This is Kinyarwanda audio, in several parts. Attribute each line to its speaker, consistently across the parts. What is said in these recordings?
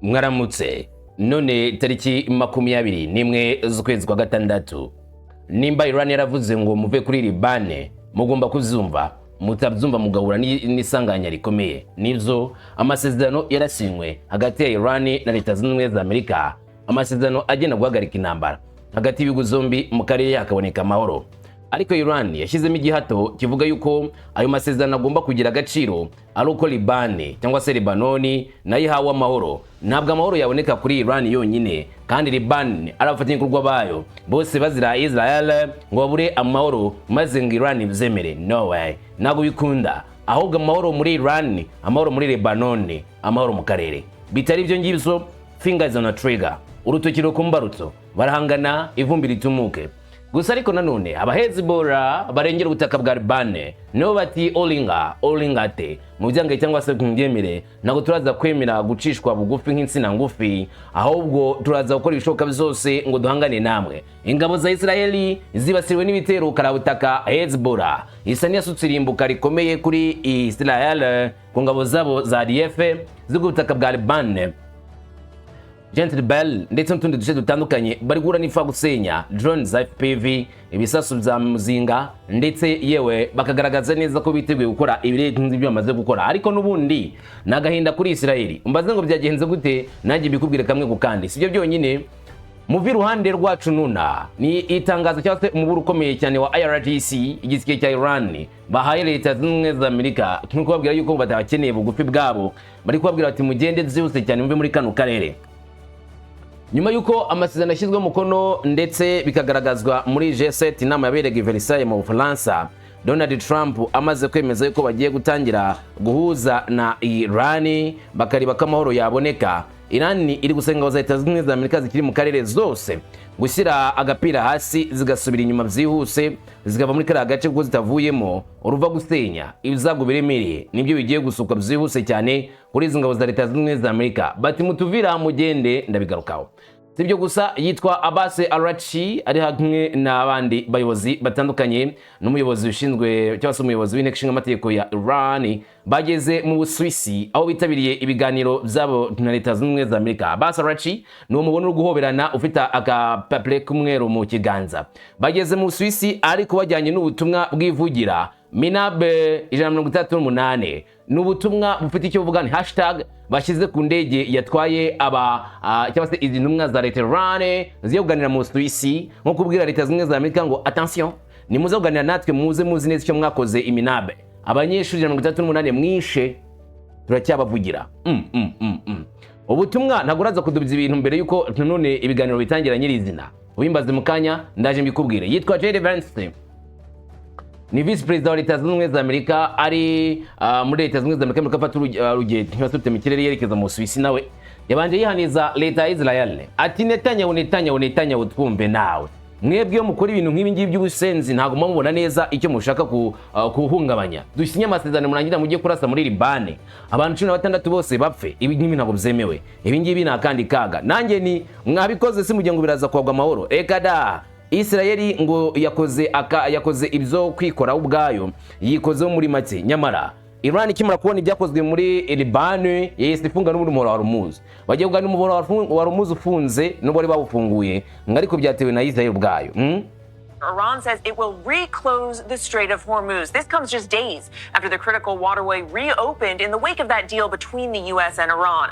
Speaker 1: Mwaramutse. None tariki 21 z'ukwezi kwa gatandatu, nimba Iran yaravuze ngo muve kuri Libane, mugomba kuzumva, mutabyumva mugahura n'isanganya rikomeye. Nibyo, amasezerano yarasinywe hagati ya Iran na Leta Zunze Ubumwe za Amerika, amasezerano agenda guhagarika intambara hagati y'ibihugu zombi, mu karere hakaboneka amahoro. Ariko Iran yashyizemo igihato kivuga yuko ayo masezerano agomba kugira agaciro ari uko Libane cyangwa se Libanoni nayo ihawe amahoro. Ntabwo amahoro yaboneka kuri Iran yonyine kandi Liban ari abafatanyabikorwa bayo bose bazira Israel, ngo babure amahoro maze ngo Iran ibyemere. No way, ntabwo bikunda. Ahubwo amahoro muri Iran, amahoro muri Lebanon, amahoro mu karere. Bitari ibyo ngibyo, fingers on a trigger, urutoki ku mbarutso, barahangana ivumbi ritumuke. Gusa ariko nanone Abahezbollah barengera ubutaka bwa Libane nibo bati olinga olingate mu byange cyangwa se kumbyemere, ntabwo turaza kwemera gucishwa bugufi nk'insina ngufi, ahubwo turaza gukora ibishoboka byose ngo duhangane namwe. Ingabo za Israeli zibasiriwe n'ibitero karabutaka. Hezbollah isa n'iyasutse irimbuka rikomeye kuri Israel ku ngabo zabo za IDF z'ubutaka bwa Libane, Gentle Bell ndetse n'utundi duce dutandukanye. Bari guhura n'ipfa gusenya, drone za FPV, ibisasu bya muzinga, ndetse yewe bakagaragaza neza ko biteguye gukora ibirenze ibyo bamaze gukora. Ariko n'ubundi ni agahinda kuri Israeli. Umbaze ngo byagenze gute, nanjye mbikubwire kamwe ku kandi. Sibyo byonyine, muve iruhande rwacu nuna ni itangazo cyangwa se umuburo ukomeye cyane wa IRGC, igisirikare cya Iran, bahaye Leta Zunze Ubumwe za Amerika, nko kubabwira yuko batabakeneye bugufi bwabo. Bari kubabwira bati mugende byihuse cyane, muve muri kano karere. Nyuma y'uko amasezerano yashyizweho umukono ndetse bikagaragazwa muri G7, inama yaberega i Versailles mu Bufaransa, Donald Trump amaze kwemeza yuko bagiye gutangira guhuza na Iran bakareba ko amahoro yaboneka, Iran iri gusenga ingabo za Leta Zunze Ubumwe za Amerika zikiri mu karere zose gushyira agapira hasi, zigasubira inyuma byihuse, zikava muri kariya gace, kuko zitavuyemo uruva gusenya, ibyago biremereye nibyo bigiye gusukwa byihuse cyane kuri izi ngabo za Leta Zunze Ubumwe za Amerika. Bati mutuvira mugende. Ndabigarukaho. Si ibyo gusa, yitwa Abbas Araghchi, ari hamwe n'abandi bayobozi batandukanye n'umuyobozi ushinzwe cyangwa se umuyobozi w'inteko ishinga amategeko ya Iran, bageze mu Busuwisi aho bitabiriye ibiganiro byabo na Leta Zunze Ubumwe za Amerika. Abbas Araghchi ni uwo mubona uri guhoberana, ufite agapapuro k'umweru mu kiganza. Bageze mu Busuwisi ariko bajyanye n'ubutumwa bw'ivugira Minabe 168. Ni ubutumwa bufite icyo buvuga, ni hashtag bashyize ku ndege yatwaye aba cyangwa se izi ntumwa za leta Iran zigiye kuganira mu Busuwisi, nko kubwira Leta Zunze Ubumwe za Amerika ngo attention, nimuze kuganira natwe muze muzi neza icyo mwakoze i Minabe. Abanyeshuri 168 mwishe turacyabavugira. Ubutumwa ntabwo uraza kudubya ibintu mbere yuko none ibiganiro bitangira nyirizina. Ubimbaze mu kanya, ndaje mbikubwire. Yitwa JD Vance, ni visi perezida wa Leta Zunze Ubumwe za Amerika, ari muri Leta Zunze Ubumwe za Amerika muri afata urugendo cyangwa se mu kirere yerekeza mu Busuwisi. Nawe yabanje yihaniza leta ya Israel, ati Netanyahu, Netanyahu, Netanyahu, twumve nawe, mwebwe iyo mukora ibintu nk'ibi ngibi by'ubusenzi, ntabwo muba mubona neza icyo mushaka kuhungabanya. Dusinye amasezerano, murangira mujye kurasa muri Libane, abantu 16 bose bapfe. Ibi ngibi ntabwo byemewe, ibi ngibi ni akandi kaga. Nanjye ni mwabikoze si mugihe ngo biraza kwagwa amahoro. Reka da. Isirayeli ngo yakoze ibyo kwikoraho ubwayo, yikozeho muri make. Nyamara Iran ikimara kubona ibyakozwe muri Libane, yahise ifunga n'ubundi umuhora wa Hormuz. Bagiye kuganira umuhora wa Hormuz ufunze, nubwo bari bawufunguye, ngo ariko byatewe na Israel ubwayo.
Speaker 2: Iran says it will reclose the Strait of Hormuz. This comes just days after the critical waterway reopened in the wake of that deal between the U.S. and Iran.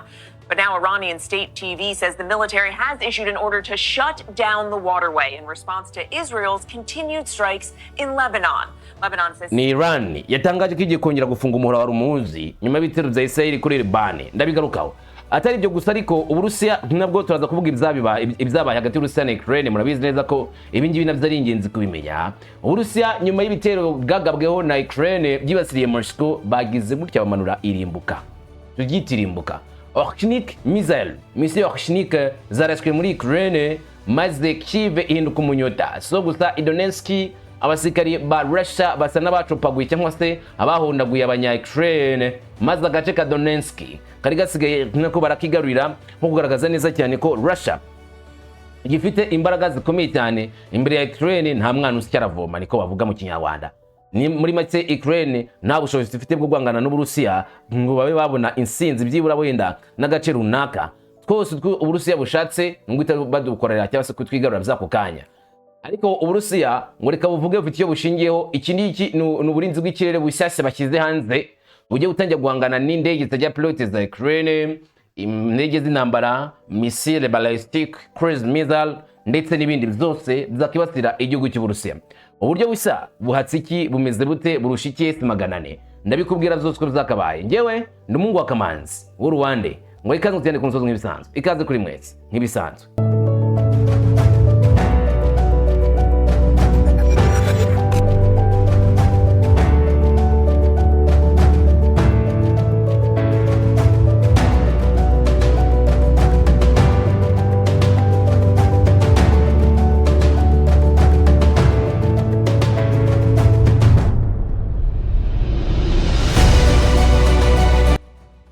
Speaker 2: But now Iranian state TV says the military has issued an order to shut down the waterway in response to Israel's continued strikes in Lebanon. Lebanon says
Speaker 1: Ni Iran yatangaje ko igiye kongera gufunga umuhora wa Hormuz nyuma y'ibitero bya Israel kuri Libane. Ndabigarukaho. Atari ibyo gusa ariko, Uburusiya nabwo turaza kuvuga ibyabaye hagati y'Uburusiya na Ukraine. Murabizi neza ko ibi ngibi nabyo ari ingenzi kubimenya. Uburusiya, nyuma y'ibitero bwagabweho na Ukraine byibasiriye Moscow, bagize gutya bamanura irimbuka, turyita irimbuka, Oreshnik missile, missile Oreshnik zarashwe muri Ukraine, maze Kiev ihinduka umunyota. So gusa i Donetsk abasirikari ba Russia basa n'abacopaguye cyangwa se abahondaguye abanya Ukraine, maze agace ka Donetsk kari gasigaye nako barakigarurira, nko kugaragaza neza cyane ko Russia gifite imbaraga zikomeye cyane imbere ya Ukraine. Nta mwana usya aravoma, niko bavuga mu Kinyarwanda. Ni muri make, Ukraine nta bushobozi ifite bwo guhangana n'Uburusiya ngo babe babona insinzi byibura wenda n'agace runaka. Twose Uburusiya bushatse ni uguhita badukorera cyangwa se kutwigarura by'ako kanya. Ariko Uburusiya ngo reka buvuge bufite icyo bushingiyeho. Iki ngiki ni uburinzi bw'ikirere bushyashya bashyize hanze, bugiye gutangira guhangana n'indege zitagira pilote za Ukraine, indege z'intambara, missile ballistic, cruise missile ndetse n'ibindi byose byakibasira igihugu cy'Uburusiya. Uburyo bushya buhatse iki? Bumeze bute? Burusha iki S-400? Ndabikubwira byose uko byakabaye. Njyewe ndi umuhungu wa Kamanzi w'Uruwande, ngo ikaze ngutiyane ku musozi nk'ibisanzwe. Ikaze kuri mwese nk'ibisanzwe.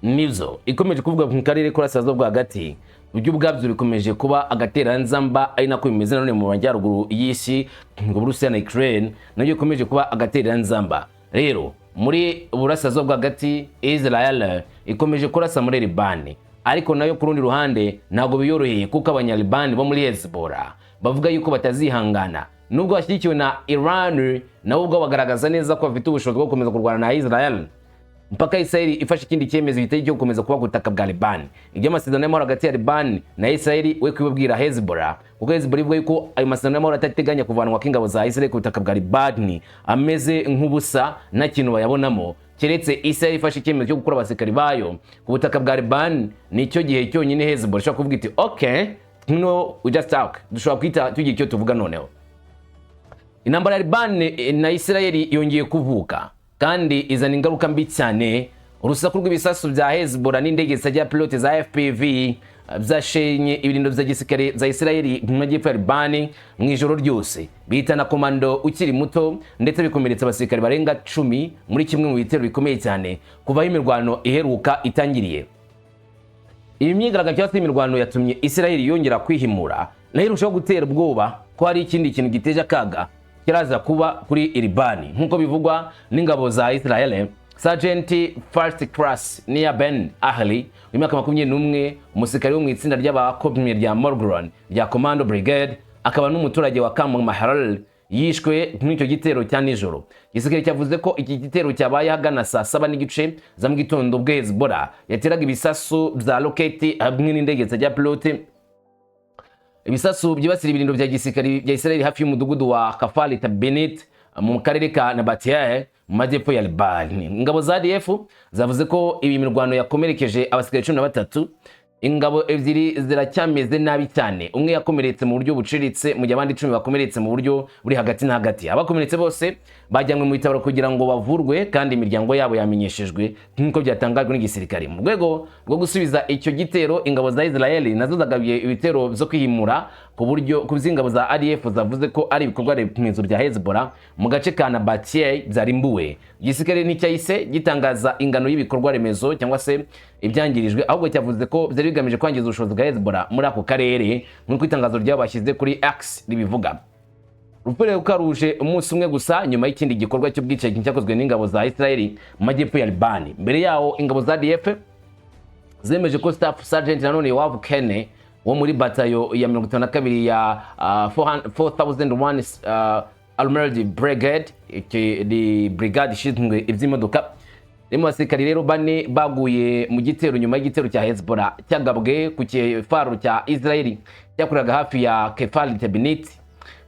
Speaker 1: Nibyo ikomeje kuvuga mu karere k'Uburasirazuba bwo hagati, ibyo ubwabyo bikomeje kuba agatereranzamba, ari nako bimeze nanone mu majyaruguru y'isi, ngo Burusiya na Ukraine nabyo bikomeje kuba agatereranzamba. Rero muri Burasirazuba bwo hagati, Israel ikomeje kurasa muri Libani, ariko nayo ku rundi ruhande ntabwo biyoroheye, kuko Abanyalibani bo muri Hezbollah bavuga yuko batazihangana nubwo bashyigikiwe na Iran. Nabo ubwabo bagaragaza neza ko bafite ubushobozi bwo gukomeza kurwana na Israel mpaka Israel ifashe ikindi cyemezo giteye cyo gukomeza kuba ku butaka bwa Liban. Iby'amasezerano y'amahoro hagati ya Liban na Israel we kwibabwira Hezbollah, kuko Hezbollah ivuga yuko ayo masezerano y'amahoro atateganya kuvanwa kw'ingabo za Israel ku butaka bwa Liban ameze nk'ubusa, nta kintu bayabonamo, keretse Israel ifashe icyemezo cyo gukura abasirikari bayo ku butaka bwa Liban. Nicyo gihe cyonyine Hezbollah ishobora kuvuga iti: "Okay, no, we just talk, dushobora kwita tugira icyo tuvuga." Noneho intambara ya Liban na Israel yongeye kuvuka kandi izana ingaruka mbi cyane. Urusaku rw'ibisasu bya Hezbollah n'indege zitagira pilote za FPV byashenye ibirindo bya gisirikare bya Israel mu majyepfo ya Liban mu ijoro ryose, bihitana komando ukiri muto ndetse bikomeretsa abasirikare barenga 10 muri kimwe mu bitero bikomeye cyane kuva aho imirwano iheruka itangiriye. Iyi myigaragambyo cyangwa se imirwano yatumye Israel yongera kwihimura, nayo irushaho gutera ubwoba ko hari ikindi kintu giteje akaga kiraza kuba kuri Libani. Nk'uko bivugwa n'ingabo za Israel, Sergeant First Class Nia Ben Ahli w'imyaka 21, umusirikare wo mu itsinda ry'abakomye rya Morgan rya Commando Brigade, akaba n'umuturage wa Camp Maharal, yishwe muri icyo gitero cya nijoro. Igisirikare cyavuze ko iki gitero cyabaye ahagana saa 7:30 za mu gitondo, ubwo Hezbollah yateraga ibisasu bya roketi hamwe n'indege zitagira pilote, ibisasu byibasira ibirindo bya gisirikare bya Israel hafi y'umudugudu wa Kafali Tabenit mu karere ka Nabatieh mu majyepfo ya Liban. Ingabo za IDF zavuze ko iyi mirwano yakomerekeje abasirikare 13. Ingabo ebyiri ziracyameze nabi cyane, umwe yakomeretse mu buryo buciriritse, mu gihe abandi 10 bakomeretse mu buryo buri hagati na hagati. Abakomeretse bose bajyanywe mu bitaro kugira ngo bavurwe, kandi imiryango yabo yamenyeshejwe, nk'uko byatangajwe n'igisirikare. Mu rwego rwo gusubiza icyo gitero, ingabo za Israel nazo zagabiye ibitero byo kwihimura ku buryo ku z'ingabo za IDF zavuze ko ari ibikorwa remezo bya Hezbollah mu gace ka Nabatieh byarimbuwe. Igisirikare nticyahise gitangaza ingano y'ibikorwa remezo cyangwa se ibyangirijwe, ahubwo cyavuze ko byari bigamije kwangiza ubushobozi bwa Hezbollah muri ako karere, nk'uko itangazo ryabo bashyize kuri X ribivuga. Urupfu ruje umunsi umwe gusa nyuma y'ikindi gikorwa cy'ubwicanyi cyakozwe n'ingabo za Israel mu majyepfo ya Libani. Mbere yaho, ingabo za IDF zemeje ko Staff Sergeant nanone Yoav Kene wo muri batayo ya 52 ya 4001 Armored Brigade, iki ni brigade ishinzwe iby'imodoka, rimwe abasirikari rero bane baguye mu gitero nyuma y'igitero cya Hezbollah cyagabwe ku kifaro cya Israel cyakoreraga hafi ya Kefal Tebnit.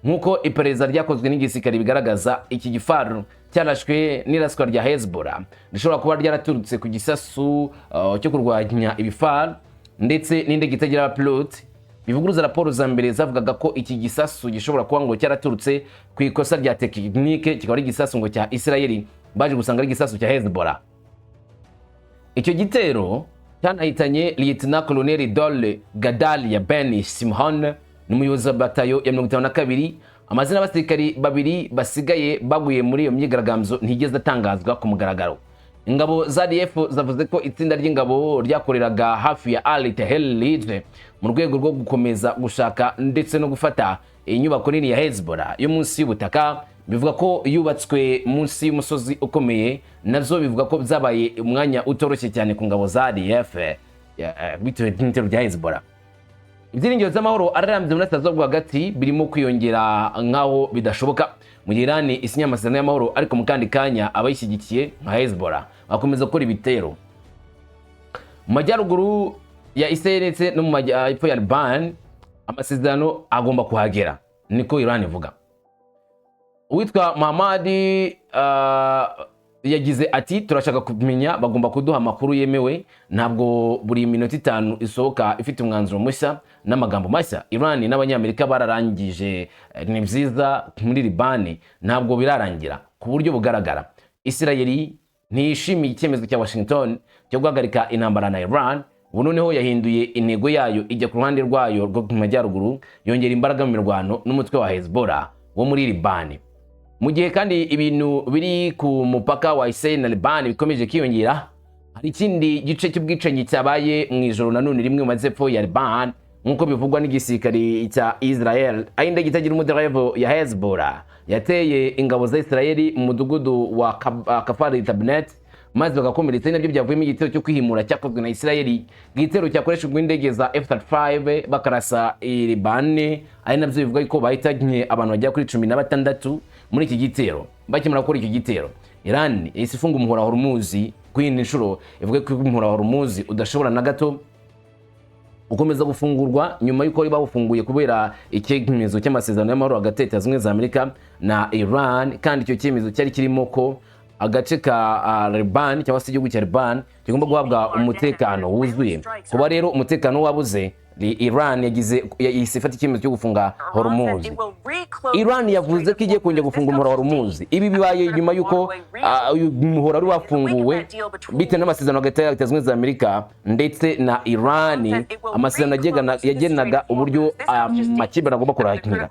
Speaker 1: Nk'uko iperereza ryakozwe n'igisirikare bigaragaza, iki gifaru cyarashwe n'iraswa rya Hezbollah rishobora kuba ryaraturutse ku gisasu cyo kurwanya ibifaru ndetse n'indege itagira abapilote, bivuguruza raporo za mbere zavugaga ko iki gisasu gishobora kuba ngo cyaraturutse ku ikosa rya tekinike, kikaba ari igisasu ngo cya Israel, baje gusanga ari igisasu cya Hezbollah. Icyo gitero cyanahitanye Lieutenant Colonel Dole Gadal ya Ben Simon, ni umuyobozi wa batayo ya 52. Amazina y'abasirikari babiri basigaye baguye muri iyo myigaragambyo ntigeze atangazwa ku mugaragaro. Ingabo za IDF zavuze ko itsinda ry'ingabo ryakoreraga hafi ya Al Tehel Ridge mu rwego rwo gukomeza gushaka ndetse no gufata inyubako nini ya Hezbollah yo munsi y'ubutaka, bivuga ko yubatswe munsi y'umusozi ukomeye. Navyo bivuga ko byabaye umwanya utoroshye cyane ku ngabo za IDF. Bitewe n'ibitero bya Hezbollah, ibyiringiro by'amahoro ararambye mu Burasirazuba bwo Hagati birimo kwiyongera nk'aho bidashoboka, mu gihe Iran isinya amasezerano y'amahoro, ariko mu kandi kanya abayishyigikiye nka Hezbollah bakomeza gukora ibitero mu majyaruguru ya Israel ndetse no mu majyepfo ya Liban. Amasezerano agomba kuhagera, niko Iran ivuga. Uwitwa Muhammad yagize ati: "Turashaka kumenya, bagomba kuduha amakuru yemewe. Ntabwo buri minota 5 isohoka ifite umwanzuro mushya n'amagambo mashya. Iran n'Abanyamerika bararangije, ni byiza muri Libani ntabwo birarangira ku buryo bugaragara." Israel ntiyishimiye icyemezo cya Washington cyo guhagarika intambara na Iran. Ubu noneho yahinduye intego yayo, ijya ku ruhande rwayo rwo mu majyaruguru, yongera imbaraga mu mirwano n'umutwe wa Hezbollah wo muri Libani. Mu gihe kandi ibintu biri ku mupaka wa Israel na Liban bikomeje kwiyongera, hari ikindi gice cy'ubwicanyi cyabaye mu ijoro nanone rimwe mu majyepfo ya Liban, nk'uko bivugwa n'igisirikare cya Israel, aho indege itagira umuderevu ya Hezbollah yateye ingabo za Israel mu mudugudu wa Kafar Tabnet, maze bagakomeretsa. Ari nabyo byavuyemo igitero cyo kwihimura cyakozwe na Israel, igitero cyakoreshejwe indege za F-35 bakarasa i Liban, ari nabyo bivuga ko bahitanye abantu bagera kuri 16 muri iki gitero. Bakimara gukora icyo gitero, Iran yahise ifunga umuhora wa Hormuz ku yindi nshuro, ivuga ko umuhora wa Hormuz udashobora na gato gukomeza gufungurwa, nyuma y'uko bari bawufunguye kubera icyemezo cy'amasezerano y'amahoro hagati ya Leta Zunze Ubumwe za Amerika na Iran. Kandi icyo cyemezo cyari kirimo ko agace ka Liban cyangwa se igihugu cya Liban kigomba guhabwa umutekano wuzuye. Kuba rero umutekano wabuze, Iran yagize yahise ifata icyemezo cyo gufunga Hormuz. Iran yavuze ko igiye kongera gufunga umuhora wa Hormuz. Ibi bibaye nyuma y'uko uyu muhora wari wafunguwe bitewe n'amasezerano hagati ya Leta Zunze Ubumwe za Amerika ndetse na Iran, amasezerano yagenaga uburyo amakimbirane agomba kurangira.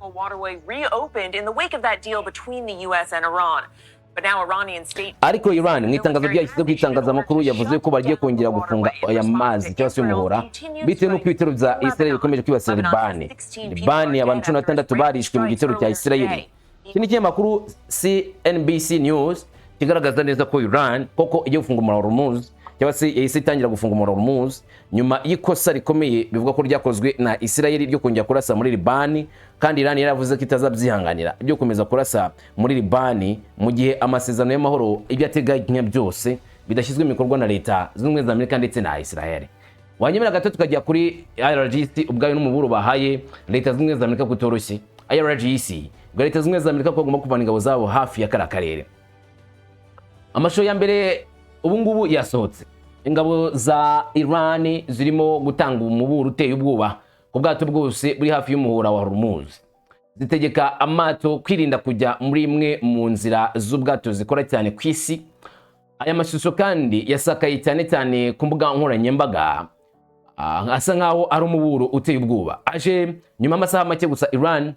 Speaker 2: Reopened in the wake of that deal between the U.S. and Iran. But now Iranian state
Speaker 1: Ariko Iran mu itangazo ryashyize ku itangazamakuru yavuze ko bagiye kongera gufunga aya mazi cyangwa se umuhora bitewe n'uko ibitero bya Israel bikomeje kwibasira Libani. Libani abantu 16 barishwe mu gitero cya Israel. Iki ni ikinyamakuru CNBC News kigaragaza neza ko Iran koko igiye gufunga umuhora wa Hormuz, cyangwa se yahise itangira gufunga umuhora wa Hormuz nyuma y'ikosa rikomeye bivuga ko ryakozwe na Israel ryo kongera kurasa muri Libani. Kandi Iran yaravuze ko itazabyihanganira byo gukomeza kurasa muri Libani mu gihe amasezerano y'amahoro, ibyo ateganya byose, bidashyizwe mu bikorwa na Leta Zunze Ubumwe za Amerika ndetse na Israel. Wanyemera gato tukajya kuri IRGC ubwayo n'umuburo bahaye Leta Zunze Ubumwe za Amerika kutoroshye. IRGC bwa Leta Zunze Ubumwe za Amerika ko bagomba kuvana ingabo zabo hafi ya kariya karere. Amashusho ya mbere ubu ngubu yasohotse, ingabo za Iran zirimo gutanga umuburo uteye ubwoba ku bwato bwose buri hafi y'umuhora wa Hormuz, zitegeka amato kwirinda kujya muri imwe mu nzira z'ubwato zikora cyane ku isi. Aya mashusho kandi yasakaye cyane cyane ku mbuga nkoranyambaga, asa nkaho ari umuburo uteye ubwoba, aje nyuma y'amasaha make gusa Iran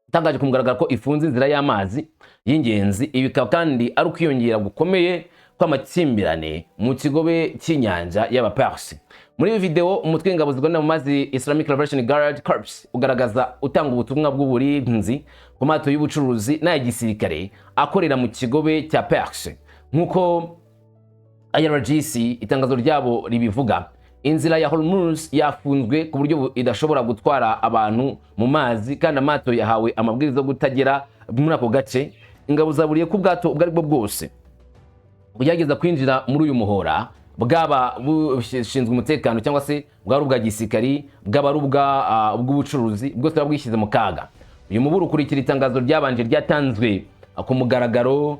Speaker 1: itangaje ku mugaragaro ko ifunze inzira y'amazi y'ingenzi. Ibi bikaba kandi ari ukwiyongera gukomeye kw'amakimbirane mu kigobe cy'inyanja y'Abapersi. Muri iyi video, umutwe w'ingabo zirwanira mu mazi Islamic Revolution Guard Corps ugaragaza utanga ubutumwa bw'uburinzi ku mato y'ubucuruzi n'aya gisirikare akorera mu kigobe cya Perse. Nk'uko IRGC itangazo ryabo ribivuga, inzira ya Hormuz yafunzwe ku buryo idashobora gutwara abantu mu mazi, kandi amato yahawe amabwiriza yo kutagera muri ako gace. Ingabo zaburiye ko ubwato ubwo aribwo bwose bugerageza kwinjira muri uyu muhora, bwaba bushinzwe umutekano cyangwa se bwaba ari ubwa gisirikari, bwaba ari ubw'ubucuruzi, bwose buba bwishyize mu kaga. Uyu muburo ukurikira itangazo ryabanje ryatanzwe ku mugaragaro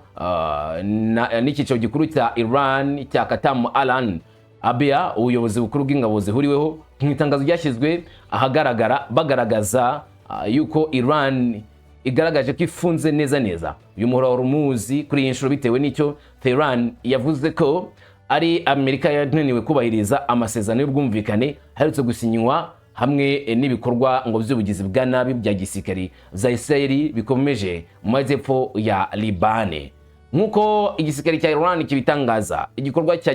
Speaker 1: n'icyicaro gikuru cya Iran cya Khatam Alan Abia, ubuyobozi bukuru bw'ingabo zihuriweho. Mu itangazo ryashyizwe ahagaragara, bagaragaza yuko Iran igaragaje ko ifunze neza neza uyu muhora wa Hormuz kuri iyi nshuro, bitewe n'icyo Tehran yavuze ko ari Amerika yananiwe kubahiriza amasezerano y'ubwumvikane aherutse gusinywa, hamwe n'ibikorwa ngo by'ubugizi bwa nabi bya gisirikari bya Israel bikomeje mu majyepfo ya Libane. Nk'uko igisirikare cya Iran kibitangaza, igikorwa cya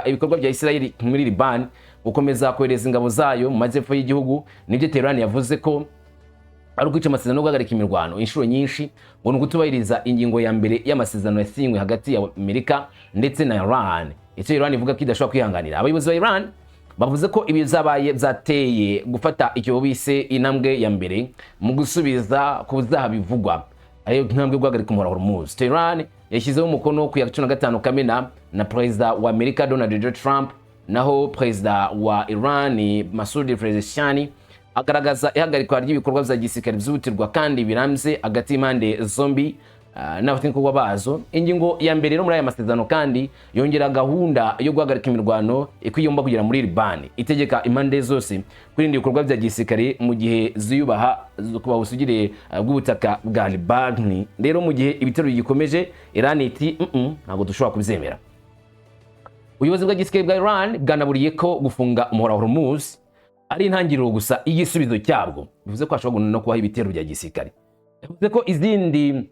Speaker 1: ibikorwa bya Israel muri Liban, gukomeza kohereza ingabo zayo mu majyepfo y'igihugu, nibyo Tehran yavuze ko ari ukwica amasezerano yo guhagarika imirwano inshuro nyinshi, ngo ni ukutubahiriza ingingo ya mbere y'amasezerano yasinywe hagati ya Amerika ndetse na Iran, icyo Iran ivuga ko idashobora kwihanganira. Abayobozi ba Iran Bavuze ko ibi byabaye byateye gufata icyo bise intambwe ya mbere mu gusubiza ku byaha bivugwa, ariyo ntambwe yo guhagarika umuhora wa Hormuz. Tehran yashyizeho umukono ku ya 15 Kamena na Perezida wa Amerika Donald J Trump, naho Perezida wa Iran Masoud Pezeshkian agaragaza ihagarikwa ry'ibikorwa bya gisirikare byihutirwa kandi birambye hagati y'impande zombi n'abafatanyabikorwa bazo. Ingingo ya mbere rero muri aya masezerano kandi yongera gahunda yo guhagarika imirwano ikwiyomba kugera muri Libani, itegeka impande zose kwirinda ibikorwa bya gisirikare mu gihe ziyubaha kuba ubusugire bw'ubutaka bwa Libani. Rero mu gihe ibitero bigikomeje, Iran iti: Ntabwo dushobora kubyemera." Ubuyobozi bwa gisirikare bwa Iran bwanaburiye ko gufunga umuhora wa Hormuz ari intangiriro gusa y'igisubizo cyabwo, bivuze ko hashobora no kubaho ibitero bya gisirikare. Bivuze ko izindi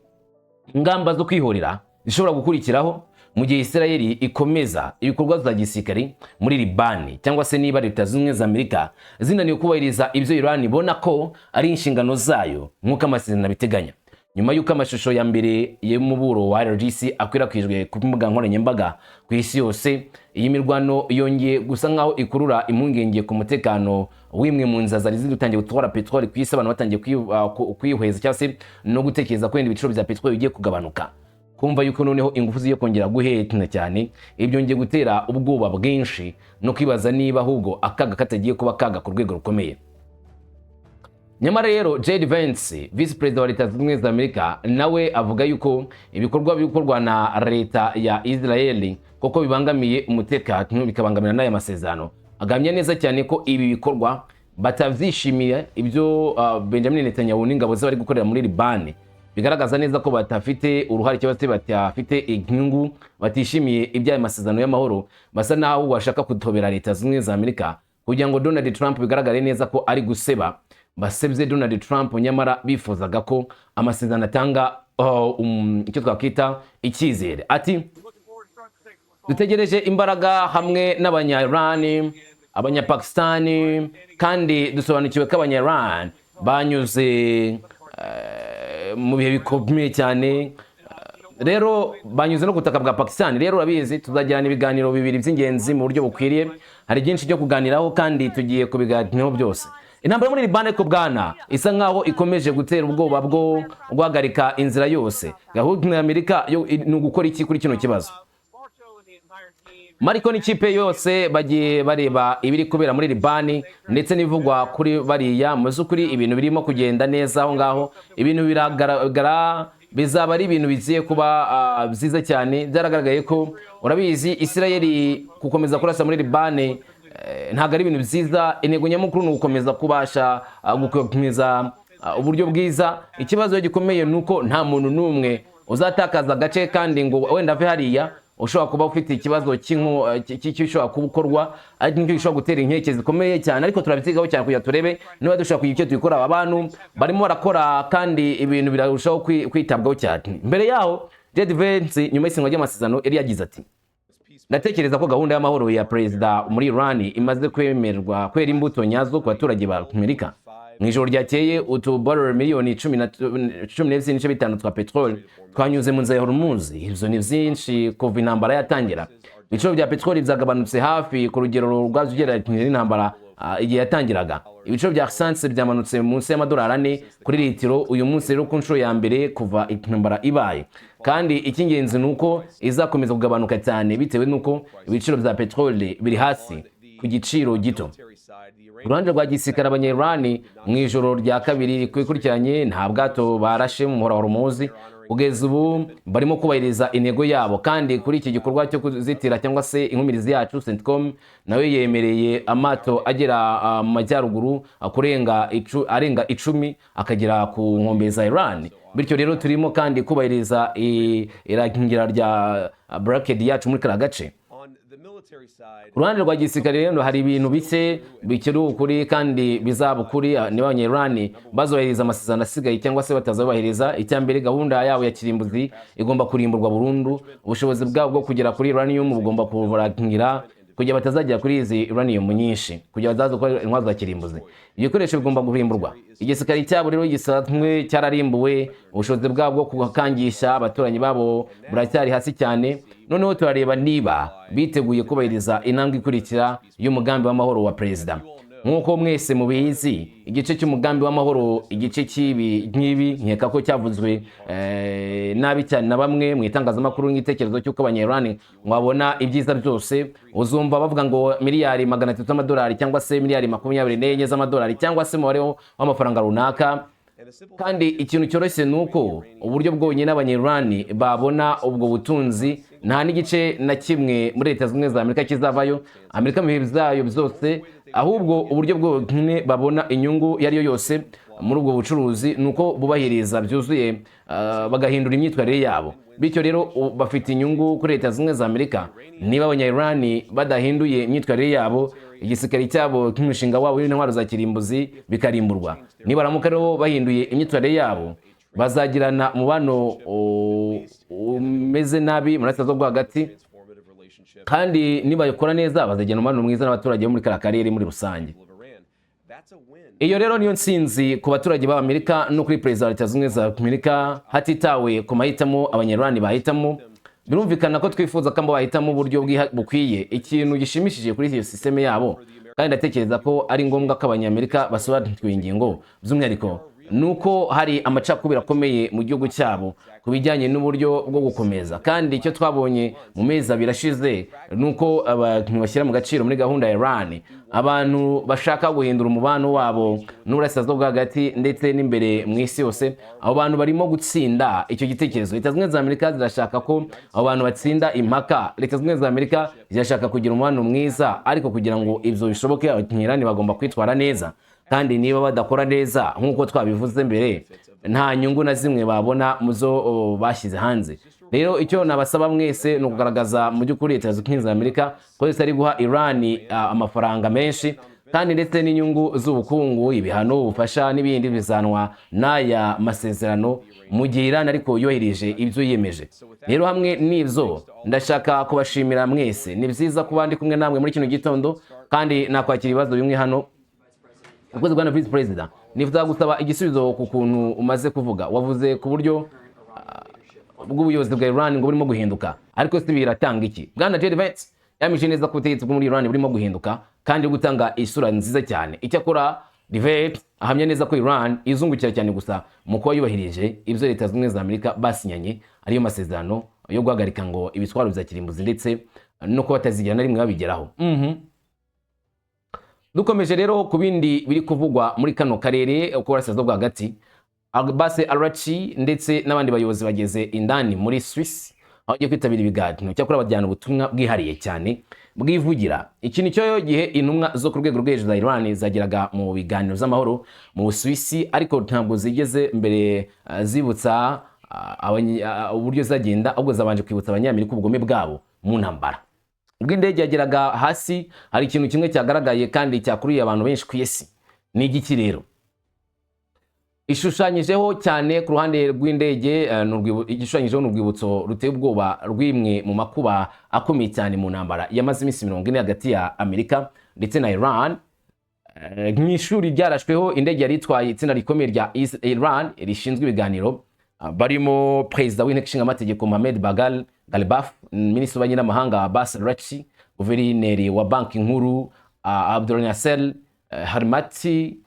Speaker 1: ngamba zo kwihorera zishobora gukurikiraho mu gihe Israel ikomeza ibikorwa bya gisirikare muri Libani, cyangwa se niba Leta Zunze Ubumwe za Amerika zinaniwe kubahiriza ibyo Iran ibona ko ari inshingano zayo nk'uko amasezerano abiteganya. Nyuma y'uko amashusho ya mbere y'umuburo wa IRGC akwirakwijwe ku mbuga nkoranyambaga ku isi yose, iyi mirwano yongeye gusa nkaho ikurura impungenge ku mutekano w'imwe mu nzira zari zitangiye gutwara peteroli ku isi. Abantu batangiye kwihweza cyangwa se no gutekereza ko wenda ibiciro bya peteroli bigiye kugabanuka, kumva yuko noneho ingufu zigiye kongera guhenda cyane. Ibyo byongeye gutera ubwoba bwinshi no kwibaza niba ahubwo akaga katagiye kuba akaga ku rwego rukomeye. Nyamara rero JD Vance, Visi Perezida wa Leta Zunze Ubumwe za Amerika, nawe avuga yuko ibikorwa biri gukorwa na leta ya Israel koko bibangamiye umutekano, bikabangamira n'aya masezerano. Agamya neza cyane ko ibi bikorwa batabyishimiye. Ibyo Benjamin Netanyahu n'ingabo ze bari gukorera muri Libani bigaragaza neza ko badafite uruhare cyangwa se badafite inyungu, batishimiye iby'aya masezerano y'amahoro, basa naho bashaka kutobera Leta Zunze Ubumwe za Amerika kugira ngo Donald Trump bigaragare neza ko ari guseba, basebye Donald Trump, nyamara bifuzaga ko amasezerano atanga icyo twakwita icyizere. Ati: "Dutegereje imbaraga hamwe n'Abanya-Iran, Abanyapakistani, kandi dusobanukiwe ko Abanya-Iran banyuze mu bihe bikomeye cyane. Rero banyuze no ku butaka bwa Pakistan. Rero urabizi, tuzagirana ibiganiro bibiri by'ingenzi mu buryo bukwiriye. Hari byinshi byo kuganiraho kandi tugiye kubiganiraho byose." Intambara muri Libani ariko bwana isa nkaho ikomeje gutera ubwoba bwo guhagarika inzira yose. Gahunda ya Amerika yo ni ugukora iki kuri kino kibazo? Mariko n'ikipe yose bagiye bareba ibiri kubera muri Libani ndetse n'ibivugwa kuri bariya. Mu by'ukuri ibintu birimo kugenda neza aho ngaho, ibintu biragaragara, bizaba ari ibintu bigiye kuba byiza cyane. Byaragaragaye ko, urabizi, Isirayeli gukomeza kurasa muri Libani ntabwo ari ibintu byiza. Intego nyamukuru ni ugukomeza kubasha gukomeza uburyo bwiza. Ikibazo gikomeye ni uko nta muntu n'umwe uzatakaza agace kandi ngo wenda ave hariya ushobora kuba ufite ikibazo cy'ishobora gukorwa, ariko nicyo gishobora gutera inkeke zikomeye cyane. Ariko turabyigaho cyane kugira turebe niba dushobora kugira icyo tubikora. Aba bantu barimo barakora kandi ibintu birarushaho kwitabwaho cyane. Mbere yaho JD Vance, nyuma y'isinywa ry'amasezerano, yari yagize ati: "Ndatekereza ko gahunda y'amahoro ya perezida muri Iran imaze kwemerwa kwera imbuto nyazo ku baturage ba Amerika. Mu ijoro ryakeye utubarrel miliyoni 12.5 twa peteroli twanyuze mu nzira ya Hormuz. Ibyo ni byinshi kuva intambara yatangira. Ibiciro bya peteroli byagabanutse hafi ku rugero rwabyo ugereranyije n'intambara igihe yatangiraga. Ibiciro bya essence byamanutse munsi y'amadolari 4 kuri litiro uyu munsi rero ku nshuro ya mbere kuva intambara ibaye, kandi icy'ingenzi ni uko izakomeza kugabanuka cyane bitewe n'uko ibiciro bya peteroli biri hasi ku giciro gito." Ku ruhande rwa gisirikare, Abanyayirani mu ijoro rya kabiri rikurikiranye nta bwato barashe mu muhora wa Hormuz. Kugeza ubu barimo kubahiriza intego yabo, kandi kuri iki gikorwa cyo kuzitira cyangwa se inkumirizi yacu CENTCOM nawe yemereye amato agera mu majyaruguru kurenga arenga 10 akagera ku nkombe za Iran. Bityo rero turimo kandi kubahiriza irangira rya blockade yacu muri kariya gace. Ku ruhande rwa gisirikare rero hari ibintu bike bikiri ukuri kandi bizaba ukuri niba Abanyayirani bazubahiriza amasezerano asigaye cyangwa se batazubahiriza. Icya mbere, gahunda yabo ya kirimbuzi igomba kurimburwa burundu. Ubushobozi bwabo bwo kugera kuri uranium bugomba kurangira. Kugira batazagera kuri izi uranium nyinshi, kugira batazaza gukora intwaro za kirimbuzi. Ibikoresho bigomba guhimburwa. Igisirikare cyabo rero gisanzwe cyararimbuwe, ubushobozi bwabo bwo gukangisha abaturanyi babo buracyari hasi cyane. Noneho turareba niba biteguye kubahiriza intambwe ikurikira y'umugambi w'amahoro wa perezida. Nk'uko mwese mubizi, igice cy'umugambi w'amahoro, igice cy'ibi nk'ibi, nkeka ko cyavuzwe nabi cyane na bamwe mu itangazamakuru, nk'igitekerezo cy'uko Abanyarwanda mwabona ibyiza byose. Uzumva bavuga ngo miliyari 300 z'amadolari, cyangwa se miliyari 24 z'amadolari, cyangwa se umubare w'amafaranga runaka. Kandi ikintu cyoroshye ni uko uburyo bwonyine Abanyarwanda babona ubwo butunzi, nta n'igice na kimwe muri Leta Zunze Ubumwe za Amerika kizavayo, Amerika mu bihe byayo byose. Ahubwo uburyo bwonyine babona inyungu iyo ari yo yose muri ubwo bucuruzi ni uko bubahiriza byuzuye, bagahindura imyitwarire yabo. Bityo rero bafite inyungu kuri Leta Zunze Ubumwe za Amerika. Niba Abanyarwanda badahinduye imyitwarire yabo, igisirikare cyabo nk'umushinga wabo w'intwaro za kirimbuzi bikarimburwa, nibaramuka rero bahinduye imyitwarire yabo, bazagirana umubano umeze nabi mu Burasirazuba bwo Hagati, kandi nibakora neza bazagirana umubano mwiza n'abaturage bo muri kariya karere muri rusange. Iyo rero niyo nsinzi ku baturage b'Amerika no kuri perezida wa Leta Zunze Ubumwe za Amerika, hatitawe ku mahitamo Abanyarwanda bahitamo. Birumvikana ko twifuza ko abo bahitamo uburyo bukwiye. Ikintu gishimishije kuri iyo sisiteme yabo, kandi ndatekereza ko ari ngombwa ko Abanyamerika basobanukirwa iyi ngingo by'umwihariko, ni uko hari amacakubiri akomeye mu gihugu cyabo ku bijyanye n'uburyo bwo gukomeza. Kandi icyo twabonye mu mezi 2 ashize ni uko abantu bashyira mu gaciro muri gahunda ya Iran, abantu bashaka guhindura umubano wabo n'Uburasirazuba bwo Hagati ndetse n'imbere mu isi yose, abo bantu barimo gutsinda icyo gitekerezo. Leta Zunze Ubumwe za Amerika zirashaka ko abo bantu batsinda impaka. Leta Zunze Ubumwe za Amerika zirashaka kugira umubano mwiza, ariko kugira ngo ibyo bishoboke, Abanyirani bagomba kwitwara neza. Kandi niba badakora neza, nk'uko twabivuze mbere, nta nyungu na zimwe babona mu zo bashyize hanze. Rero icyo nabasaba mwese ni ukugaragaza mu by'ukuri Leta Zunze Ubumwe za Amerika ko zitari guha Iran amafaranga menshi, kandi ndetse n'inyungu z'ubukungu, ibihano, ubufasha n'ibindi bizanwa n'aya masezerano, mu gihe Iran ariko yubahirije ibyo yiyemeje. Rero hamwe n'ibyo, ndashaka kubashimira mwese. Ni byiza kuba ndi kumwe namwe muri kino gitondo, kandi nakwakira ibibazo bimwe hano. Ukwezi, bwana visi perezida, nifuza gusaba igisubizo ku kuntu umaze kuvuga. Wavuze ku buryo bw'ubuyobozi bwa Iran ngo burimo guhinduka, ariko si biratanga iki? Bwana JD Vance yamije neza ko ubutegetsi bwo muri Iran burimo guhinduka kandi gutanga isura nziza cyane. Icyakora Vance ahamya neza ko Iran izungukira cyane gusa mu kuba yubahirije ibyo Leta Zunze Ubumwe za Amerika basinyanye, ariyo masezerano yo guhagarika ngo ibitwaro bya kirimbuzi, ndetse no kuba batazigera na rimwe babigeraho. Dukomeje rero ku bindi biri kuvugwa muri kano karere ko Burasirazuba bwo Hagati, Abbas Araghchi ndetse n'abandi bayobozi bageze indani muri Swiss, aho bagiye kwitabira ibiganiro. Cyakora bajyana ubutumwa bwihariye cyane bwivugira. Iki ni cyo gihe intumwa zo ku rwego rwo hejuru za Iran zageraga mu biganiro by'amahoro mu Busuwisi, ariko ntabwo zigeze mbere zibutsa uburyo zagenda, ahubwo zabanje kwibutsa Abanyamerika ubugome bwabo mu ntambara. Ubwo indege yageraga hasi, hari ikintu kimwe cyagaragaye kandi cyakuruye abantu benshi ku isi. Ni igiki rero? Ishushanyijeho cyane ku ruhande rw'indege, igishushanyijeho ni urwibutso ruteye ubwoba rw'imwe mu makuba akomeye cyane mu ntambara yamaze iminsi 40 hagati ya Amerika ndetse na Iran. Mu ishuri ryarashweho indege yari itwaye itsinda rikomeye rya Iran rishinzwe ibiganiro, barimo perezida w'inteko ishinga amategeko Mohamed Bagher Ghalibaf, minisitiri w'ububanyi n'amahanga Abbas Araghchi, guverineri wa Banki Nkuru Abdolnaser Hemmati,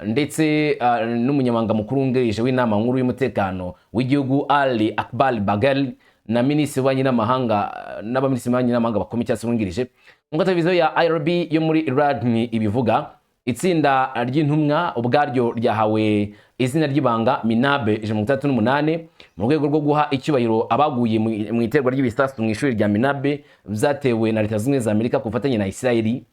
Speaker 1: ndetse n'umunyamabanga mukuru wungirije w'inama nkuru y'umutekano w'igihugu Ali Akbar Bagheri, na minisitiri w'ububanyi n'amahanga, n'abaminisitiri b'ububanyi n'amahanga bakomeye cyangwa se bungirije. Nk'uko televiziyo ya IRB yo muri Iran ibivuga, itsinda ry'intumwa ubwaryo ryahawe izina ry'ibanga Minabe 168, mu rwego rwo guha icyubahiro abaguye mu iterwa ry'ibisasu mu ishuri rya Minabe byatewe na Leta Zunze Ubumwe za Amerika ku bufatanye na Isirayeli.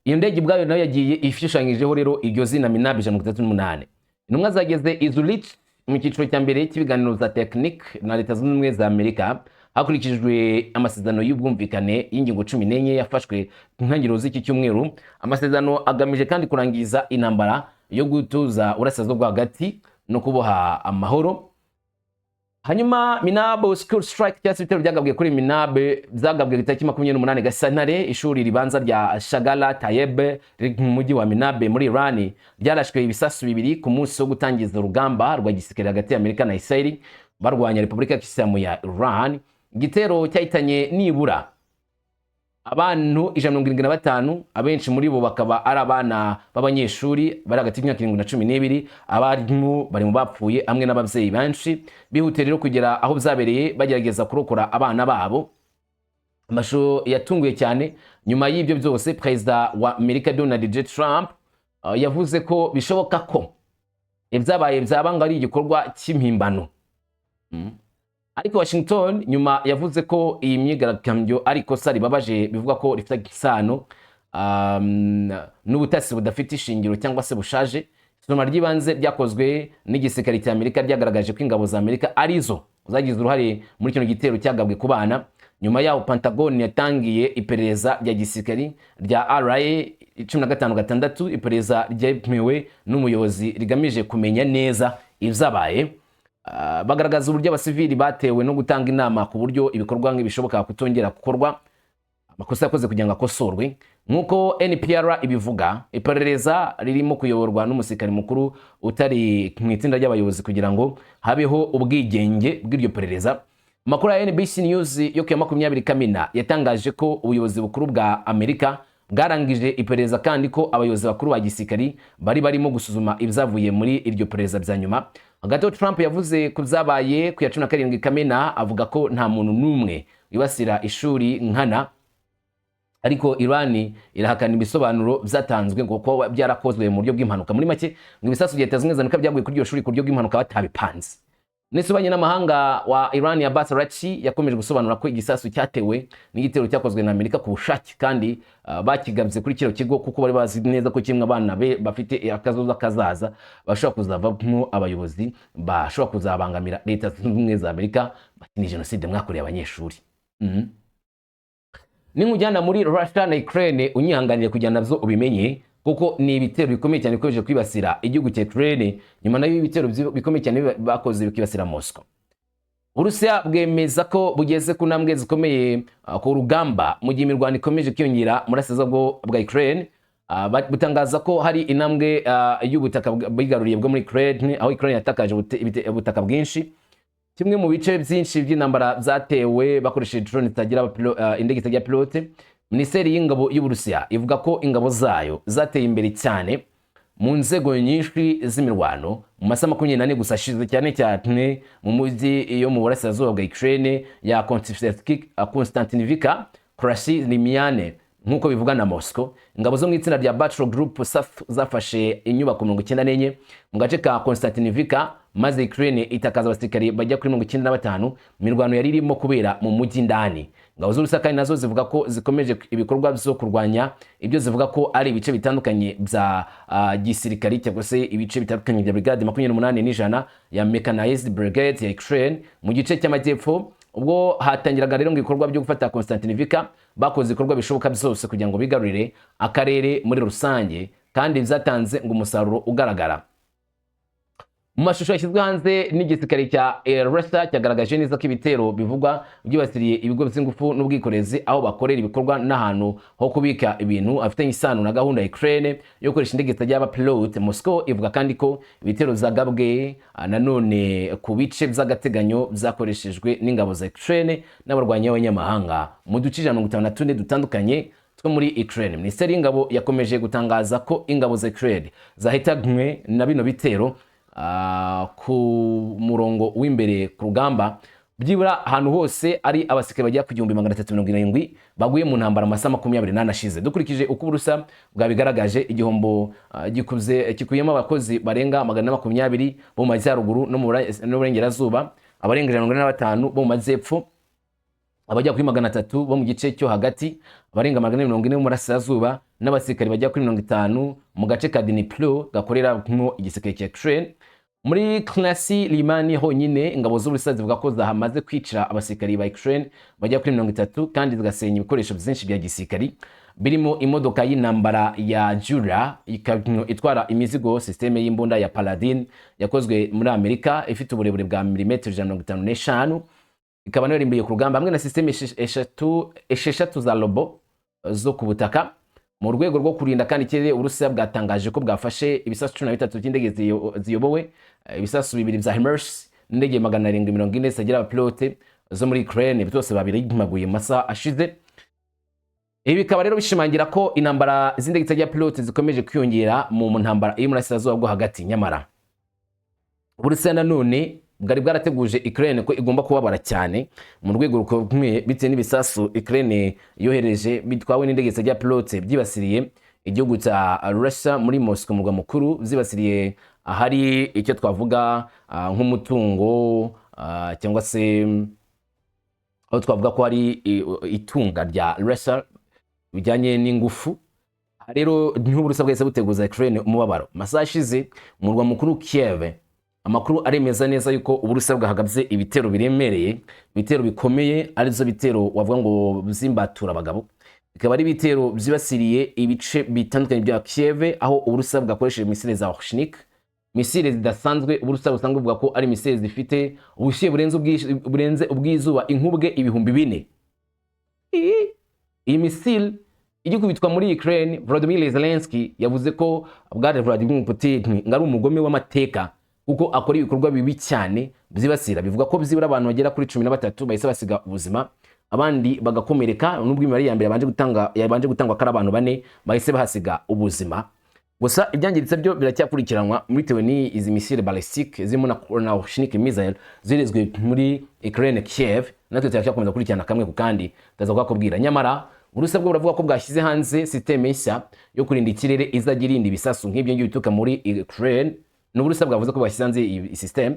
Speaker 1: Iyo ndege ubwayo nayo yagiye ishushanyijeho rero iryo zina Minabe 168. Intumwa zageze i Zurich mu cyiciro cya mbere cy'ibiganiro za tekinike na Leta Zunze Ubumwe za Amerika, hakurikijwe amasezerano y'ubwumvikane y'ingingo 14 yafashwe ku ntangiriro z'iki cyumweru. Amasezerano agamije kandi kurangiza intambara yo gutuza Uburasirazuba bwo Hagati no kuboha amahoro. Hanyuma Minab School Strike, cyangwa se ibitero byagabwe kuri Minab, byagabwe ku itariki 28 Gashyantare. Ishuri ribanza rya Shagara Tayeb riri mu mujyi wa Minab muri Iran ryarashwe ibisasu bibiri ku munsi wo gutangiza urugamba rwa gisirikare hagati ya Amerika na Israel barwanya Repubulika ya Kisilamu ya Iran. Igitero cyahitanye nibura abantu 175, abenshi muri bo bakaba ari abana b'abanyeshuri bari hagati y'imyaka 7 na 12. Abarimu bari mu bapfuye hamwe n'ababyeyi benshi bihutiye rero kugera aho byabereye bagerageza kurokora abana babo. Amashusho yatunguye cyane. Nyuma y'ibyo byose, Perezida wa Amerika Donald J Trump yavuze ko bishoboka ko ibyabaye byaba ngo ari igikorwa cy'impimbano. Ariko Washington nyuma yavuze ko iyi myigaragambyo ari ikosa ribabaje, bivuga ko rifite isano n'ubutasi budafite ishingiro cyangwa se bushaje. Isuzuma ry'ibanze ryakozwe n'igisirikare cya Amerika ryagaragaje ko ingabo za Amerika arizo zagize uruhare muri kino gitero cyagabwe ku bana. Nyuma yaho Pentagon yatangiye iperereza rya gisirikari rya RA 15.6, iperereza ryemewe n'umuyobozi rigamije kumenya neza ibyabaye. Bagaragaza uburyo abasivili batewe no gutanga inama ku buryo ibikorwa nk'ibishoboka kutongera gukorwa, amakosa yakoze kugira ngo akosorwe. Nk'uko NPR ibivuga, iperereza ririmo kuyoborwa n'umusirikare mukuru utari mu itsinda ry'abayobozi kugira ngo habeho ubwigenge bw'iryo perereza. Amakuru ya NBC News yo ku ya 20 Kamena yatangaje ko ubuyobozi bukuru bwa Amerika bwarangije iperereza kandi ko abayobozi bakuru ba gisirikari bari barimo gusuzuma ibyavuye muri iryo perereza bya nyuma. Hagati aho, Trump yavuze ku byabaye ku ya 17 Kamena, avuga ko nta muntu n'umwe wibasira ishuri nkana. Ariko Iran irahakana ibisobanuro byatanzwe ngo ko byarakozwe mu buryo bw'impanuka. Muri make, ngo ibisasu bya Leta Zunze Ubumwe za Amerika byaguye kuri iryo shuri ku buryo bw'impanuka, batabipanze. Minisitiri w'ububanyi n'amahanga wa Iran Abbas Araghchi yakomeje gusobanura ko igisasu cyatewe n'igitero cyakozwe na Amerika ku bushake, kandi bakigabye kuri kino kigo kuko bari bazi neza ko kimwe abana be bafite akazoza kazaza bashobora kuzavamo abayobozi bashobora kuzabangamira Leta Zunze Ubumwe za Amerika. Bati: "Ni jenoside mwakoreye abanyeshuri." Ninkujyana muri Russia na Ukraine, unyihanganire kugira nabyo ubimenye, kuko ni ibitero bikomeye cyane bikomeje kwibasira igihugu cya Ukraine, nyuma nayo ibitero bikomeye cyane bakoze bikibasira Moscow. Uburusiya bwemeza ko bugeze ku ntambwe zikomeye ku rugamba mu gihe imirwano ikomeje kwiyongera muri burasirazuba bwa Ukraine. Butangaza ko hari intambwe y'ubutaka bwigaruriye bwo muri Ukraine, aho Ukraine yatakaje ubutaka bwinshi. Kimwe mu bice byinshi by'intambara byatewe bakoresheje drone zitagira indege zitagira pilote. Minisiteri y'ingabo y'Uburusiya ivuga ko ingabo zayo zateye imbere cyane mu nzego nyinshi z'imirwano mu masaha 24 gusa ashize, cyane cyane mu mujyi yo mu burasirazuba bwa Ukraine ya Konstantinivka, Krasny Liman, nk'uko bivugwa na Moscow. Ingabo zo mu itsinda rya Battle Group South zafashe inyubako 94 mu gace ka Konstantinivka, maze Ukraine itakaza abasirikari bajya kuri 95. Imirwano yari irimo kubera mu mujyi indani. Ingabo z'Uburusiya kandi nazo zivuga ko zikomeje ibikorwa byo kurwanya ibyo zivuga ko ari ibice bitandukanye bya gisirikari, cyangwa se ibice bitandukanye bya brigade 28 n'ijana ya Mechanized Brigade ya Ukraine mu gice cy'amajyepfo. Ubwo hatangiraga rero ngo ibikorwa byo gufata Konstantinivka, bakoze ibikorwa bishoboka byose kugira ngo bigarurire akarere muri rusange, kandi byatanze ngo umusaruro ugaragara. Mu mashusho yashyizwe hanze n'igisirikare cya Russia cyagaragaje neza ko ibitero bivugwa byibasiriye ibigo by'ingufu n'ubwikorezi, aho bakorera ibikorwa n'ahantu ho kubika ibintu afitanye isano na gahunda ya Ukraine yo gukoresha indege zitagira abapilote. Moscow ivuga kandi ko ibitero byagabwe nanone ku bice by'agateganyo byakoreshejwe n'ingabo za Ukraine n'abarwanyi b'abanyamahanga mu duce 154 dutandukanye two muri Ukraine. Minisiteri y'ingabo yakomeje gutangaza ko ingabo za Ukraine zahitanywe na bino bitero ku murongo w'imbere ku rugamba, byibura ahantu hose ari abasirikare bagera ku 1370 baguye mu ntambara amasaha 24 ashize. Dukurikije uko Uburusiya bwabigaragaje, igihombo gikuze kikuyemo abakozi barenga 420 bo mu majyaruguru no mu n'uburengerazuba, abarenga 145 bo mu majyepfo, abajya kuri 300 bo mu gice cyo hagati, abarenga 440 bo mu burasirazuba, n'abasirikare bajya kuri 50 mu gace ka Dnipro gakoreramo igisirikare cya Ukraine. Muri Krasny Liman honyine, ingabo z'Uburusiya zivuga ko zahamaze kwicira abasirikari ba Ukraine bajya kuri 30 kandi zigasenya ibikoresho byinshi bya gisirikari. Birimo imodoka y'intambara ya Jura, ikamyo itwara imizigo, système y'imbunda ya Paladin yakozwe muri Amerika, ifite uburebure bwa milimetero 155, ikaba nayo yarimbuye ku rugamba, hamwe na système eshatu esheshatu za robot zo ku butaka. Mu rwego rwo kurinda kandi ikirere, Uburusiya bwatangaje ko bwafashe ibisasu 13 by'indege ziyobowe, ibisasu bibiri bya HIMARS n'indege 740 zitagira abapilote zo muri Ukraine. Byose babirimaguye mu masaha ashize. Ibi bikaba rero bishimangira ko intambara z'indege zitagira pilote zikomeje kwiyongera mu ntambara iri muri bwo hagati. Nyamara Uburusiya nanone bwari bwarateguje Ukraine ko igomba kubabara cyane mu rwego rukomeye, bitewe n'ibisasu Ukraine yohereje bitwawe n'indege zitagira pilote, byibasiriye igihugu cya Russia muri Moscow, murwa mukuru, byibasiriye ahari icyo twavuga nk'umutungo, cyangwa se aho twavuga ko hari itunga rya Russia bijyanye n'ingufu. Aha rero niho Uburusiya bwahise buteguza Ukraine umubabaro. Amasaha ashize, umurwa mukuru Kiev, amakuru aremeza neza yuko Uburusiya bwahagabye ibitero biremereye, ibitero bikomeye, arizo bitero wavuga ngo by'imbatura abagabo, bikaba ari ibitero byibasiriye ibice bitandukanye bya Kiev, aho Uburusiya bwakoresheje misile za Oreshnik, misile zidasanzwe. Uburusiya busanzwe buvuga ko ari misile zifite ubushyuhe burenze ubw'izuba inkubwe 4000. Iyi misile igikubitwa muri Ukraine, Volodymyr Zelensky yavuze ko bwana Vladimir Putin ngo ari umugome w'amateka, kuko akora ibikorwa bibi cyane byibasira. Bivuga ko byibura abantu bagera kuri 13 bahise basiga ubuzima, abandi bagakomereka, nubwo imibare ya mbere yabanje gutangwa ko ari abantu bane bahise bahasiga ubuzima. Gusa ibyangiritse byo biracyakurikiranwa bitewe n'izi misile ballistique zirimo na Oreshnik missile zirezwe muri Ukraine, Kiev. Natwe turacyakomeza gukurikirana kamwe ku kandi, ndaza kukakubwira. Nyamara Uburusiya bwo buravuga ko bwashyize hanze système nshya yo kurinda ikirere izajya irinda ibisasu nk'ibyo ngibyo bituruka muri Ukraine. Ni Uburusiya bwavuze ko bwashyize hanze iyi système.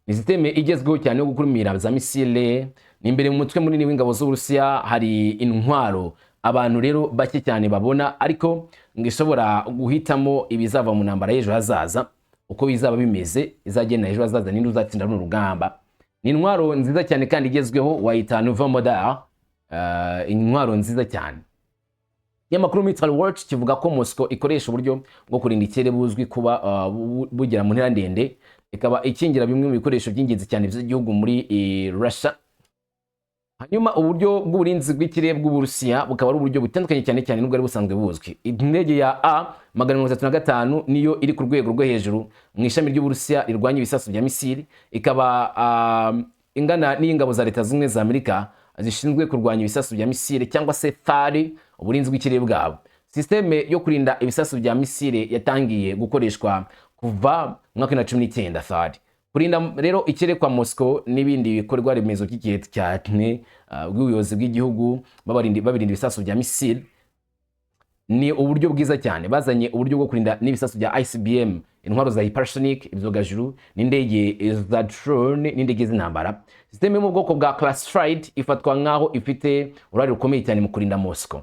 Speaker 1: Ni système igezweho cyane yo gukumira za misile. Ni imbere mu mutwe munini w'ingabo z'Uburusiya hari intwaro abantu rero bake cyane babona, ariko ngo ishobora guhitamo ibizava mu ntambara y'ejo hazaza, uko bizaba bimeze, izagenda ejo hazaza, ninde uzatsinda runo rugamba. Ni intwaro nziza cyane kandi igezweho, wayita nouveau modèle, intwaro nziza cyane. Ikinyamakuru Military Watch kivuga ko Moscow ikoresha uburyo bwo kurinda ikirere buzwi kuba bugera mu ntera ndende, ikaba ikingira bimwe mu bikoresho by'ingenzi cyane by'igihugu muri Russia. Hanyuma uburyo bw'uburinzi bw'ikirere bw'Uburusiya bukaba ari uburyo butandukanye cyane cyane n'ubwo ari busanzwe buzwi. Indege ya A 135 niyo iri ku rwego rwo hejuru mu ishami ry'Uburusiya rirwanya ibisasu bya misili, ikaba ingana n'iy'ingabo za Leta Zunze Ubumwe za Amerika zishinzwe kurwanya ibisasu bya misile, cyangwa se THAAD, uburinzi bw'ikirere bwabo. Système yo kurinda ibisasu bya misile yatangiye gukoreshwa kuva mu mwaka wa 2019, THAAD. Kurinda rero ikirere kwa Moscow n'ibindi bikorwa remezo by'igihe cyane bw'ubuyobozi bw'igihugu, babirinda ibisasu bya misile, ni uburyo bwiza cyane. Bazanye uburyo bwo kurinda n'ibisasu bya ICBM, intwaro za hypersonic, ibyogajuru n'indege za drone n'indege z'intambara. Système yo mu bwoko bwa classified ifatwa nk'aho ifite uruhare rukomeye cyane mu kurinda Moscow.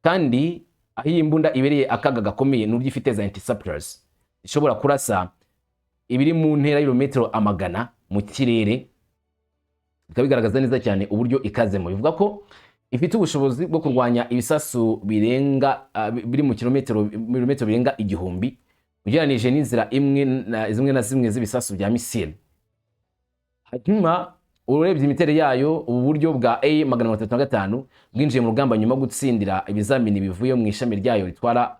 Speaker 1: Kandi aho iyi mbunda ibereye akaga gakomeye ni uburyo ifite za interceptors ishobora kurasa ibiri mu ntera y'ibirometero amagana mu kirere, bikaba bigaragaza neza cyane uburyo ikazemo. Bivuga ko ifite ubushobozi bwo kurwanya ibisasu birenga biri mu kilometero birenga 1000, ugereranije n'inzira imwe na zimwe na zimwe z'ibisasu bya misile. Hanyuma urebye imiterere yayo, ubu buryo bwa A 335 bwinjiye mu rugamba nyuma yo gutsindira ibizamini bivuye mu ishami ryayo ritwara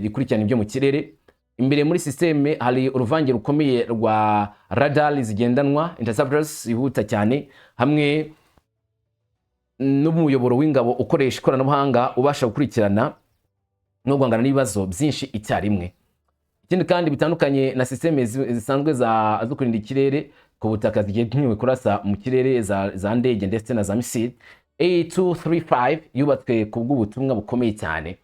Speaker 1: rikurikirana ibyo mu kirere. Imbere muri système hari uruvange rukomeye rwa radar zigendanwa, interceptors zihuta cyane, hamwe n'umuyoboro w'ingabo ukoresha ikoranabuhanga ubasha gukurikirana no guhangana n'ibibazo byinshi icyarimwe. Ikindi kandi bitandukanye na système zisanzwe zo kurinda ikirere ku butaka zigenewe kurasa mu kirere za ndege ndetse na za misile, A235 yubatswe ku bw'ubutumwa bukomeye cyane,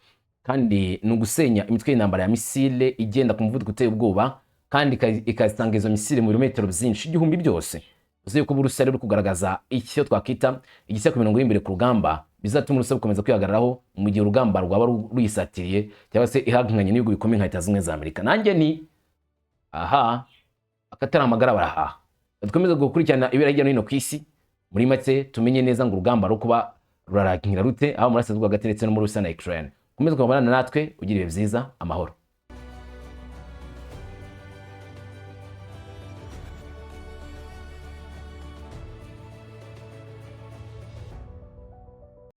Speaker 1: kandi ni ugusenya imitwe y'intambara ya misile igenda ku muvuduko uteye ubwoba, kandi ikasanga izo misile mu birometero byinshi igihumbi byose. Uzi yuko Uburusiya rero buri kugaragaza icyo twakita igishya ku mirongo y'imbere ku rugamba, bizatuma Uburusiya bukomeza kwihagararaho mu gihe urugamba rwaba ruyisatiriye, cyangwa se ihanganye n'ibihugu bikomeye nka Leta Zunze Ubumwe za Amerika. Nanjye ni aha akatari amagara barahaha. Dukomeze gukurikirana ibera hirya no hino ku isi. Muri make, tumenye neza ngo urugamba rwo kuba Rurarangira rute aho mu burasirazuba hagati ndetse no muri Rusiya na Ukraine? Komeza kubana natwe, ugira ibihe byiza, amahoro.